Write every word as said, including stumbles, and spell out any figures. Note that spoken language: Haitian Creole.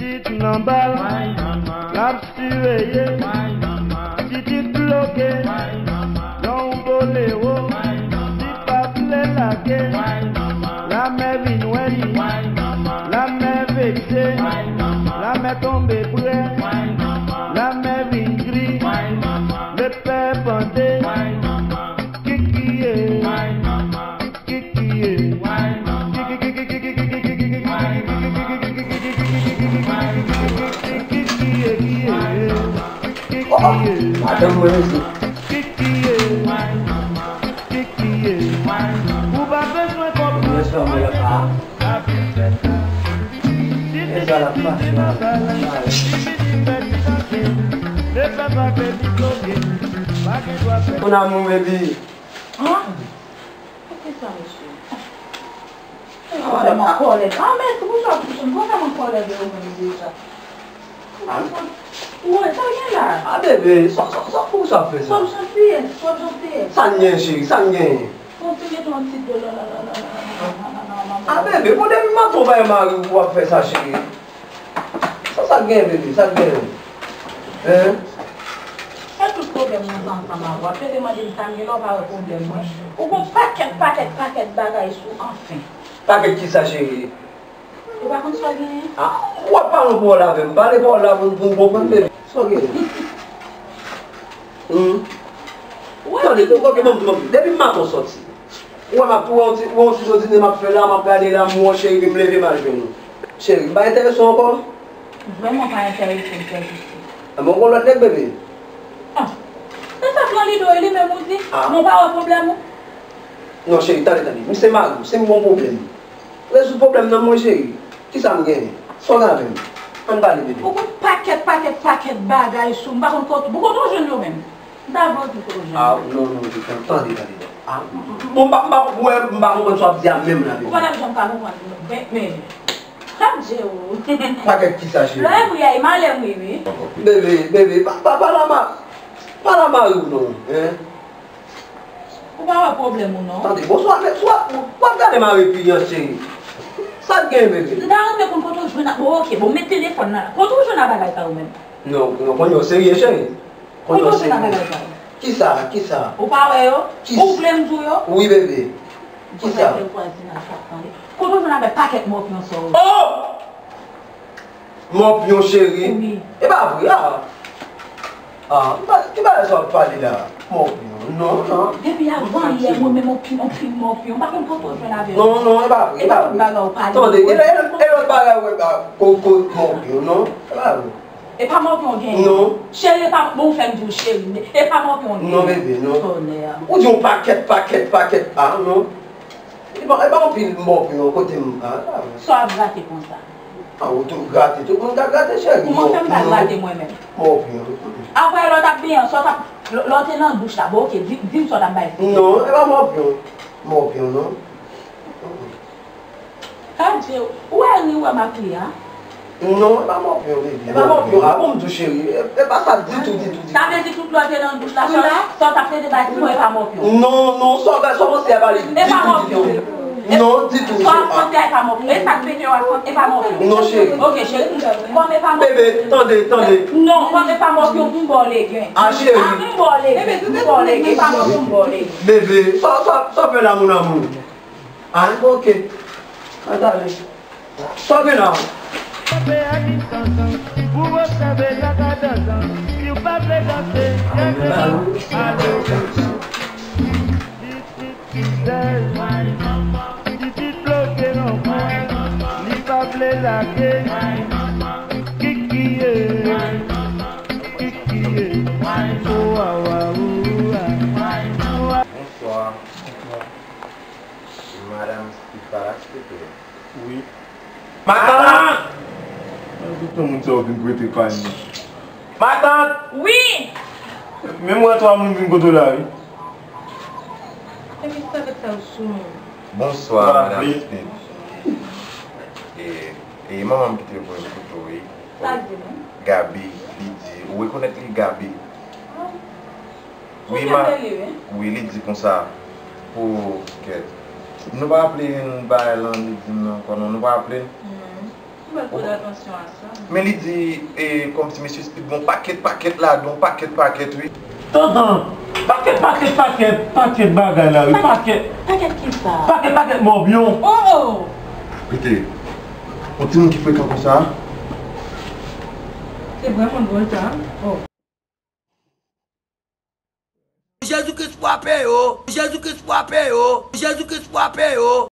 Pitit nan bal, l ap siveye. Pitit bloke, yon bolero. Li pa vle lage. Lamè vin wè li. Lamè vekse. Lamè tonbe prè. Lamè vin gri. Lepè pande. Kikiye. Kikiye. Kikiye. Oh, oh, madanm mwen rete. Kikiye. Kikiye. Ou pa bezwen konprann. Mwen sa mwen la pa. Ti pitit pitit nan bal. Ti pitit pitit nan bal. Lepè pa vle li bloke. Pa gen dwa fè. Mon amour, baby. Hein? Poukisa, mesye? Ou fè m an kòlè. Ah, men, poukisa, poukisa, poukisa m an kòlè de ou menm deja? Ou wè, sa gen la? Ah, bebe, sa, sa, sa, pou sa fè sa? Twòp jantiyès, twòp jantiyès. Sa n gen, cheri, sa n gen? Bon, te mete yon ti do la, la, la, la, la, la, la, la, la, la. Ah, bebe, bon, depi maten w bay mari w, w ap fè sa, cheri. Sa, sa k gen, bebe, sa k gen? Hein? E tout pwoblèm mwen gen ansanm avè w. W ap plede mande m sa m gen la, w pa wè pwoblèm mwen. Ou gon pakèt, pakèt, pakèt bagay sou, anfen. Pakèt kisa, cheri? Ou pa konn sa w genyen? Ah, w ap pale yon pawòl avè m, pale pawòl la pou, pou m konprann, bebe. Sa w genyen? Hmm? Ou wè Tande, ki ok, bon, bon, depi maten w sòti. Ou wè m ap, ou wè yon ti, ou wè yon ti dodine m ap fè la, m ap gade la, m wè cheri, m leve m al jwenn ou. Cheri, m pa enterese w ankò? Vrèman pa enterese m, fè jistis. Enben, ou gon lòt nèg, bebe? Ah, se sa k nan lide w, e li menm ou di, Ah. Mwen pa wè pwoblèm ou. Non, cheri, tande, tande. M se mari w, si m gon pwoblèm, rezoud pwoblèm nan mwen, cheri. Kisa m genyen? Sa w gen avè m? Ann pale, bebe. Ou gon pakèt, pakèt, pakèt bagay sou m, pa konn kote, ou kote w jwenn yo menm? M ta vle w di kote w jwenn Ah, yo. Non, non, non, tande, tande. Ah, bon, m pa, m pa, wè, m pa konprann sa w ap di a menm la, Ou bebe. pa t ap janm ka konprann. Men, men, adje ou. Pakèt kisa, cheri? Lè m ri a, e malè m ri, wi. Bebe, bebe, pa, pa, pa la ma, pa la mari w non, hein? Ou pa wè pwoblèm ou non. Tande, bonswa, men, swa, w ap gade mari piyan, cheri. Sa k gen, bebe? M ta renmen konn kote w jwenn ak, bon, ok, bon, met telefòn nan la. Kote w jwenn a bagay sa yo menm? Non, non, konn yo serye, cheri. Konn Kote yo w jwenn a serye. Bagay sa yo? Kisa, kisa? Ou pa wè yo? Ki- Ou vle m di w yo? Wi, bebe. Kisa? Kote w jwenn avè pakèt mòpyon sa yo? Oh! Mòpyon, cheri. Wi. E pa vre, ah. Ah, m pa, ki bagay sa w ap pale la? Mòpyon, non, non. Depi avan yè, mwen menm yon pil, yon pil mòpyon. M pa konn kote w jwenn avè yo. Non, non, e pa vre, e pa vre. Bagay ou pale. Tande, e, e, e lòt bagay ou wè, ba, ko, ko, mòpyon, non, e pa vre. E pa mòpyon gen. Non. Cheri, e pa, bon, ou fè m di w cheri, men e pa mòpyon gen. Non, bebe, non. Tonè. Ou di yon pakèt, pakèt, pakèt, ah, non. E pa, e pa anpil mòpyon kote m, ah, e pa vre. Sa w ap grate konsa? Ah, ou tou grate, tout moun ka grate, cheri. Kouman fè m pa grate mwen menm? Mòpyon. Apre lè w t ap benyen, sa w t ap, lè w te nan douch la, bon, ok, di, di m sa w t ap bay. Non, e pa mòpyon. Mòpyon, non. Adje, ou wè ri w wè m ap ri a? Non, e pa mòpyon, bebe. E pa mòpyon. Ah, bon, m di w, cheri. E, e pa sa ditou, ditou, ditou. Sa vle di tout lè w te nan douch la, sa, sa w t ap plede bay pou mwen, e pa mòpyon? Non, non, sa w, sa w panse a pale ditou, ditou. Non, ditou. Sa w ap panse a, e pa mòpyon. E sa k fè ke w ap panse, e pa mòpyon? Non, cheri. Ok, cheri. Kòm e pa mòpyon. Bebe, tande, tande. Non, kòm e pa mòpyon, m ba w legen. Ah, cheri. Ah, m ba w legen. M ba w legen. E pa mòpyon, m ba w legen. Bebe, sa, sa, sa fè la, mon amour? Ah, ok. Ann ale. Sa w gen la? Kanpe a distans pou obsève jan kadans. Si w pa vle danse, leve, ale w. Pitit ki sèl, pitit bloke nan kwen, li pa vle lage. Kikiye, kikiye, o wa wa, o wa. Bonswa. Madanm Steve pa la, silvouplè? Wi. Matant! Mwen tout tan moun sa yo vin prete kay mwen. Matant! Wi! Men mwen twa moun vin kote w la, wi. Epi sa vèt sa yo sou mwen. Bonswa, Bonswa, Madanm wi. Steve. E, e manman m ki te voye m kote w, wi. Sa l di nou? Gaby, li di, ou rekonèt li, Gaby? Wi, Ou ma, kenbe li, wi. Wi, li di konsa, pou kèt. Nou pa raple n bagay lan li di m nan ankò, non, nou pa raple n? Non. Ou wè l pran atansyon a sa. Men li di, e, kòmsi mesye Speed gen yon pakèt, pakèt ladan, yon pakèt, pakèt, wi. Tonton, pakèt, pakèt, pakèt, pakèt bagay la, wi, pakèt. Pakèt kisa? Pakèt, pakèt mòbyon. Oh, oh! Koute, yon timoun ki frekan konsa. Se vrèman dwòl sa. Oh. Jezi Kris frape yo, Jezi Kris frape yo, Jezi Kris frape yo.